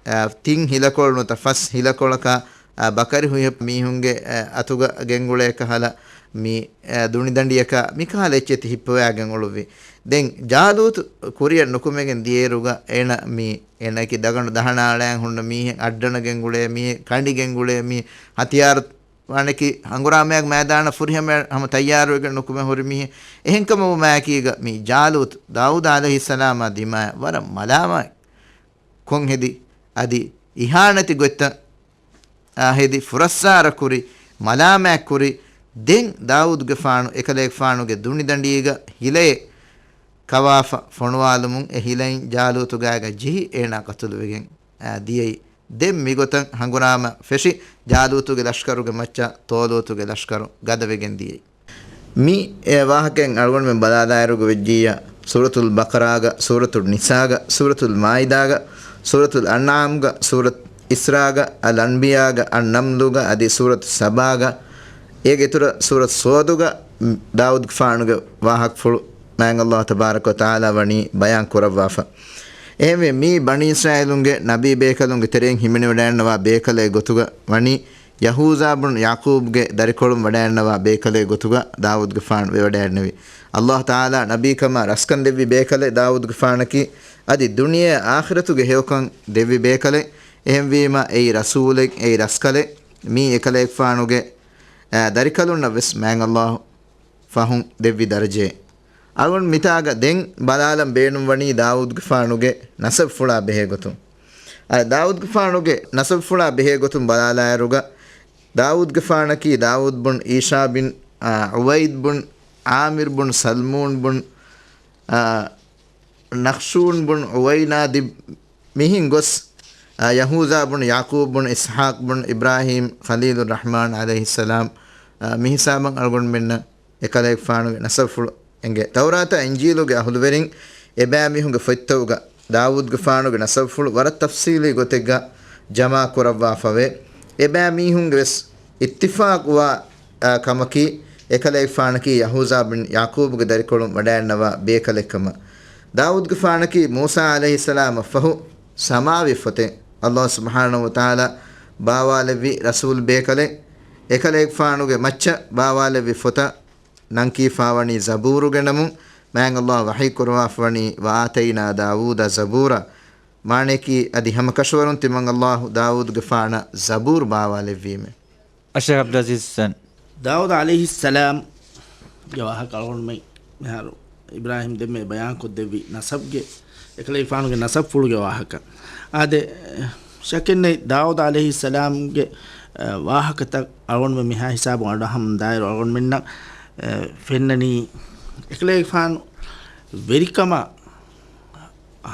އާ، ތިން ހިލަކޮޅު ނުވަތަ ފަސް ހިލަކޮޅަކާ، އާ، ބަކަރި ހުއިހަ މީހުންގެ، އާ، އަތުގަ ގެންގުޅޭ ކަހަލަ މި، އާ، ދުނިދަނޑިޔަކާ މިކަހަލަ އެއްޗެތި ހިއްޕަވައިގެން އުޅުއްވި. ދެން ޖާލޫތު ކުރިއަށް ނުކުމެގެން ދިޔައިރުގަ އޭނަ މި އޭނައަކީ ދަގަނޑު ދަހަނާޅައިން ހުންނަ މީހެއް، އައްޑަނަ ގެންގުޅޭ މީހެއް، ކަނޑި ގެންގުޅޭ މީހެއް، ހަތިޔާރު ވާނެކީ ހަނގުރާމައިގެ މައިދާނަށް ފުރިހަމަ ހަމަ ތައްޔާރުވެގެން ނުކުމެ ހުރި މީހެއް. އެހެންކަމުގަ މާކީގަ މި ޖާލޫތު ދާވޫދު ޢަލައިހިއްސަލާމާ ދިމާއަށް ވަރަށް މަލާމާތް ކޮން ހެދި، އަދި އިހާނެތި ގޮތްތައް، އާ، ހެދި ފުރައްސާރަ ކުރި، މަލާމާތް ކުރި. ދެން ދާވޫދުގެފާނު އެކަލޭގެފާނުގެ ދުނިދަނޑީގަ ހިލައެއް ކަވާފަ ފޮނުވާލުމުން އެ ހިލައިން ޖާލޫތު ގާގަ ޖެހި އޭނާ ޤަތުލުވެގެން، އާ، ދިޔައީ. ދެން މިގޮތަށް ހަނގުރާމަ ފެށި، ޖާލޫތުގެ ލަޝްކަރުގެ މައްޗަށް ޠާލޫތުގެ ލަޝްކަރު ގަދަވެގެން ދިޔައީ. މި އެ ވާހަކައިން އަޅުގަނޑުމެން ބަލާލާއިރުގަ ވެއްޖިއްޔާ، ސޫރަތުލް ބަޤަރާގަ، ސޫރަތުލް ނިސާގަ، ސޫރަތުލް މާއިދާގަ، ސޫރަތުލް އަންޢާމްގަ، ސޫރަތު އިސްރާގަ، އަލް އަންބިޔާގަ، އަން ނަމްލުގަ، އަދި ސޫރަތު ސަބާގަ، އޭގެ އިތުރަށް ސޫރަތު ޞައްދުގަ ދާވޫދުގެފާނުގެ ވާހަކަފުޅު މާތް ﷲ ތަބާރަކަ ވަތަޢާލާ ވަނީ ބަޔާން ކުރައްވާފަ. އެހެންވެ، މީ ބަނީ އިސްރާއީލުންގެ ނަބީ ބޭކަލުންގެ ތެރެއިން ހިމެނިވަޑައިގަންނަވާ ބޭކަލެއް ގޮތުގަ ވަނީ، ޔަހޫޒާ ބުން ޔަޢުޤޫބްގެ ދަރިކޮޅުން ވަޑައިގަންނަވާ ބޭކަލެއް ގޮތުގަ ދާވޫދުގެފާނު ވެވަޑައިގެންނެވި. ﷲ ތަޢާލާ ނަބީކަމާ ރަސްކަން ދެއްވި ބޭކަލެއް ދާވޫދުގެފާނަކީ، އަދި ދުނިޔެ އާޚިރަތުގެ ހެޔޮކަން ދެއްވި ބޭކަލެއް. އެހެންވީމަ، އެއީ ރަސޫލެއް، އެއީ ރަސްކަލެއް. މީ އެކަލޭގެފާނުގެ، އާ، ދަރިކަލުންނަށް ވެސް މާތް ﷲ ފަހުން ދެއްވި ދަރަޖައެއް. އަޅުގަނޑު މިތާގަ ދެން ބަލާލަން ބޭނުންވަނީ ދާވޫދުގެފާނުގެ ނަސަބުފުޅާ ބެހޭގޮތުން. އަދި ދާވޫދުގެފާނުގެ ނަސަބުފުޅާ ބެހޭގޮތުން ބަލާލާއިރުގަ، ދާވޫދުގެފާނަކީ ދާވޫދު ބުން އީޝާ ބިން، އާ، ޢުބައިދު ބުން ޢާމިރު ބުން ސަލްމޫން ބުން، އާ، ނަޚްޝޫން ބުން ޢުވައިނާދިބް މިހިން ގޮސް، އާ، ޔަހޫޒާ ބުން ޔަޢުޤޫބް ބުން އިސްޙާޤް ބުން އިބްރާހީމް ޚަލީލުއްރަޙްމާން ޢަލައިހިއްސަލާމް، އާ، މި ހިސާބަށް އަޅުގަނޑުމެންނަށް އެކަލޭގެފާނުގެ ނަސަބުފުޅު އެނގޭ. ތައުރާތާ އިންޖީލުގެ އަހުލުވެރިން އެބައިމީހުންގެ ފޮތްތަކުގަ ދާވޫދުގެފާނުގެ ނަސަބުފުޅު ވަރަށް ތަފްޞީލީ ގޮތެއްގަ ޖަމާ ކުރައްވާފަވޭ. އެބައިމީހުންގެ ވެސް އިއްތިފާޤުވާ، އާ، ކަމަކީ، އެކަލޭގެފާނަކީ ޔަހޫޒާ ބިން ޔަޢުޤޫބުގެ ދަރިކޮޅުން ވަޑައިގަންނަވާ ބޭކަލެއްކަމަށް. ދާވޫދުގެފާނަކީ މޫސާ ޢަލައިހިއްސަލާމަށްފަހު ސަމާވި ފޮތެއް. ﷲ ސުބްޙާނަހޫ ވަތަޢާލާ ބާވާލެއްވި ރަސޫލް ބޭކަލެއް. އެކަލޭގެފާނުގެ މައްޗަށް ބާވާލެއްވި ފޮތަށް ނަން ކީފާވަނީ ޒަބޫރުގެ ނަމުން. މާތް ﷲ ވަޙީ ކުރައްވާފަވަނީ، "وآتينا داود زبورا." މާނަޔަކީ، އަދި ހަމަކަށަވަރުން ތިމަން ﷲ ދާވޫދުގެފާނަށް ޒަބޫރު ބާވާލެއްވީމެ. އައްޝައިޚް ޢަބްދުލް ޢަޒީޒް ޙުސައިން. ދާވޫދު ޢަލައިހިއްސަލާމްގެ ވާހަކަ އަޅުގަނޑުމެން މިހާރު އިބްރާހީމް ދެންމެ ބަޔާންކޮށްދެއްވި ނަސަބްގެ، އެކަލޭގެފާނުގެ ނަސަބްފުޅުގެ ވާހަކަ. އާދެ، ޝައްކެއްނެތް، ދާވޫދު ޢަލައިހިއްސަލާމްގެ، އަ، ވާހަކަތައް އަޅުގަނޑުމެން މިހާ ހިސާބުން އަޑުއަހަމުން ދާއިރު އަޅުގަނޑުމެންނަށް، އަ، ފެންނަނީ އެކަލޭގެފާނު ވެރިކަމަށް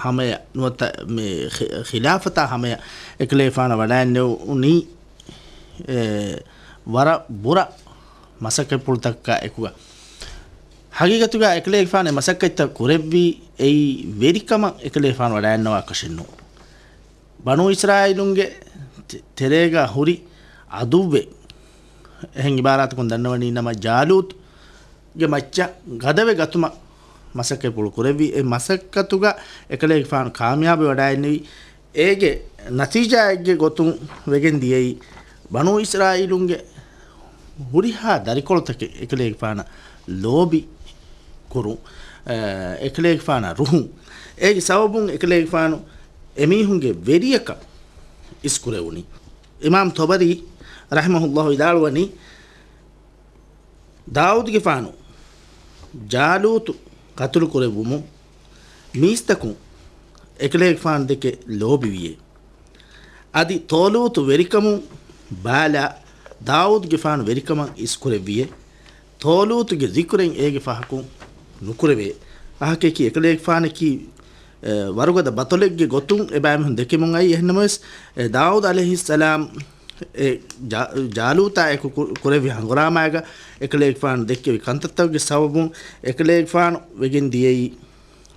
ހަމަޔަށް ނުވަތަ މި ޚި-، ޚިލާފަތާ ހަމަޔަށް އެކަލޭގެފާނަށް ވަޑައިގެންނެވުނީ، އެ، ވަރަށް ބުރަ މަސައްކަތްޕުޅުތަކާ އެކުގަ. ހަގީގަތުގަ އެކަލޭގެފާނު އެ މަސައްކަތްތައް ކުރެއްވީ އެއީ ވެރިކަމަށް އެކަލޭގެފާނު ވަޑައިގަންނަވާކަށެއް ނޫން. ބަނޫ އިސްރާއީލުންގެ ތެ-، ތެރޭގަ ހުރި ޢަދުއްވެއް. އެހެން އިބާރާތަކުން ދަންނަވަނީ ނަމަ ޖާލޫތުގެ މައްޗަށް ގަދަވެ ގަތުމަށް މަސައްކަތްޕުޅު ކުރެއްވި. އެ މަސައްކަތުގަ އެކަލޭގެފާނު ކާމިޔާބުވެވަޑައިގެންނެވި. އޭގެ ނަތީޖާއެއްގެ ގޮތުން ވެގެން ދިޔައީ ބަނޫ އިސްރާއީލުންގެ ހުރިހާ ދަރިކޮޅުތަކެއް އެކަލޭގެފާނަށް ލޯބި ކުރުން، އެކަލޭގެފާނާ ރުހުން. އޭގެ ސަބަބުން އެކަލޭގެފާނު އެމީހުންގެ ވެރިޔަކަށް އިސްކުރެވުނީ. އިމާމް ޠަބަރީ ރަޙިމަހުﷲ ވިދާޅުވަނީ، ދާއޫދުގެފާނު ޖާލޫތު ޤަތުލު ކުރެއްވުމުން މީސްތަކުން އެކަލޭގެފާނު ދެކެ ލޯބިވިޔޭ. އަދި ޠާލޫތު ވެރިކަމުން ބާލާ، ދާއޫދުގެފާނު ވެރިކަމަށް އިސްކުރެއްވިޔޭ. ޠާލޫތުގެ ޛިކުރެއް އޭގެ ފަހަކުން ނުކުރެވޭ. ފަހަކަކީ އެކަލޭގެފާނަކީ، އެ، ވަރުގަދަ ބަޠަލެއްގެ ގޮތުން އެބައިމީހުން ދެކެމުން އައީ. އެހެންނަމަވެސް، އެ، ދާއޫދު ޢަލައިހިއްސަލާމް އެ ޖާ-، ޖާލޫތާ އެކު ކު-، ކުރެއްވި ހަނގުރާމާގަ އެކަލޭގެފާނު ދެއްކެވި ކަންތައްތަކުގެ ސަބަބުން އެކަލޭގެފާނު ވެގެން ދިޔައީ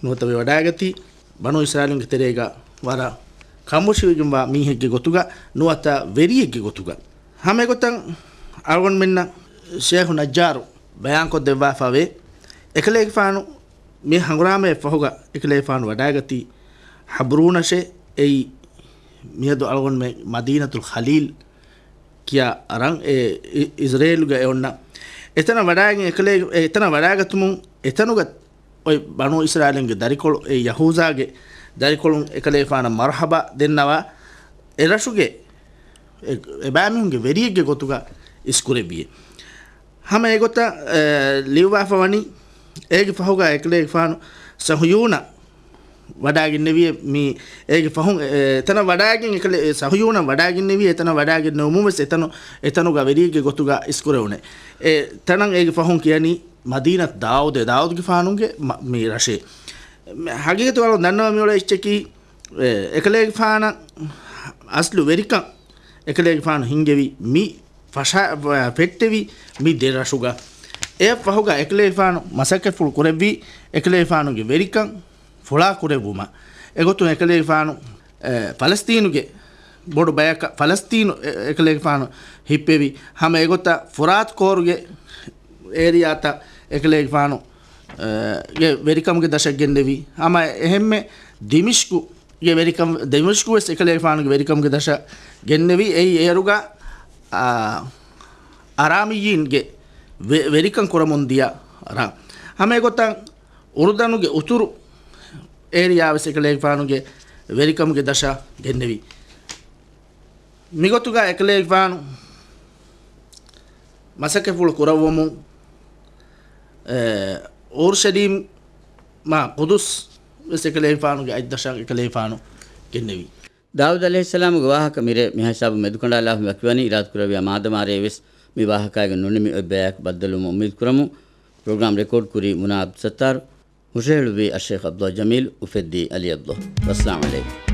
ނުވަތަ ވެވަޑައިގަތީ ބަނޫ އިސްރާއީލުންގެ ތެރޭގަ ވަރަށް ކަނބޮށިވެގެންވާ މީހެއްގެ ގޮތުގަ ނުވަތަ ވެރިއެއްގެ ގޮތުގަ. ހަމަ އެގޮތަށް އަޅުގަނޑުމެންނަށް ޝޭޚު ނައްޖާރު ބަޔާންކޮށްދެއްވާފަވޭ. އެކަލޭގެފާނު މި ހަނގުރާމައެއް ފަހުގަ އެކަލޭގެފާނު ވަޑައިގަތީ ޙަބްރޫނަށޭ. އެއީ މިއަދު އަޅުގަނޑުމެން މަދީނަތުލް ޚަލީލް ކިޔާ ރަށް އެ އި-، އިޒްރޭލުގަ އެ އޮންނަ. އެތަނަށް ވަޑައިގެން އެކަލޭ-، އެ އެތަނަށް ވަޑައިގަތުމުން އެތަނުގަ އޮތް ބަނޫ އިސްރާއީލުންގެ ދަރިކޮޅު، އެ ޔަހޫޒާގެ ދަރިކޮޅުން އެކަލޭގެފާނަށް މަރުޙަބާ ދެންނަވާ، އެ ރަށުގެ އެ-، އެބައިމީހުންގެ ވެރިއެއްގެ ގޮތުގަ އިސްކުރެއްވިއެ. ހަމަ އެގޮތަށް، އެ، ލިޔުއްވާފަ ވަނީ، އޭގެ ފަހުގަ އެކަލޭގެފާނު ޞަހުޔޫނަށް ވަޑައިގެންނެވިއެ. މި އޭގެ ފަހުން، އެ، އެތަނަށް ވަޑައިގެން އެކަލޭ-، އެ، ޞަހުޔޫނަށް ވަޑައިގެންނެވިއެ. އެތަނަށް ވަޑައިގެންނެވުމުން ވެސް އެތަނު-، އެތަނުގަ ވެރިއެއްގެ ގޮތުގަ އިސްކުރެވުނެ. އެ ތަނަށް އޭގެ ފަހުން ކިޔަނީ މަދީނަތު ދާއޫދޭ، ދާއޫދުގެފާނުގެ މަ-، މި ރަށޭ. މެ-، ޙަޤީޤަތު ވަރަށް ދަންނަވަން މިއުޅޭ އެއްޗަކީ، އެ، އެކަލޭގެފާނަށް އަސްލު ވެރިކަން އެކަލޭގެފާނު ހިންގެވި މި ފަށާ-، ފެއްޓެވި މި ދެ ރަށުގަ. އެއަށް ފަހުގަ އެކަލޭގެފާނު މަސައްކަތްފުޅު ކުރެއްވީ އެކަލޭގެފާނުގެ ވެރިކަން ފުޅާ ކުރެއްވުމަށް. އެގޮތުން އެކަލޭގެފާނު، އެ، ފަލަސްތީނުގެ ބޮޑު ބަޔަކަށް، ފަލަސްތީނު، އެ، އެކަލޭގެފާނު ހިއްޕެވި. ހަމަ އެގޮތަށް ފުރާތު ކޯރުގެ އޭރިއާތައް އެކަލޭގެފާނު، އެ، ގެ ވެރިކަމުގެ ދަށަށް ގެންނެވި. ހަމަ އެހެންމެ ދިމިޝްކު ގެ ވެރިކަން، ދިމިޝްކު ވެސް އެކަލޭގެފާނުގެ ވެރިކަމުގެ ދަށަށް ގެންނެވި. އެއީ އޭރުގަ، އާ، އަރާމިއްޔީންގެ ވެ-، ވެރިކަން ކުރަމުން ދިޔަ ރަށް. ހަމަ އެގޮތަށް އުރުދަނުގެ އުތުރު އޭރިއާ ވެސް އެކަލޭގެފާނުގެ ވެރިކަމުގެ ދަށަށް ގެންނެވި. މިގޮތުގަ އެކަލޭގެފާނު މަސައްކަތްފުޅު ކުރައްވަމުން، އެ، އޯރުޝަލީމް މާ ޤުދުސް ވެސް އެކަލޭގެފާނުގެ އަތްދަށަށް އެކަލޭގެފާނު ގެންނެވި. ދާއޫދު ޢަލައިހިއްސަލާމުގެ ވާހަކަ މިރޭ މިހިސާބު މެދުކަނޑާލާފަ ވަކިވަނީ، އިރާދަކުރެއްވިޔާ މާދަމާ ރޭ ވެސް މި ވާހަކައިގެ ނުނިމި އޮތް ބަޔަކަށް ބައްދަލުވުމަށް އުއްމީދު ކުރަމު. ޕްރޮގްރާމް ރެކޯޑް ކުރީ މުނާ ޢަބްދުއްސައްތާރު، ހުށަހެޅުއްވީ އައްޝޭޚް ޢަބްދުﷲ ޖަމީލް، އުފެއްދީ ޢަލީ ޢަބްދުﷲ. ވައްސަލާމް ޢަލައިކުމް.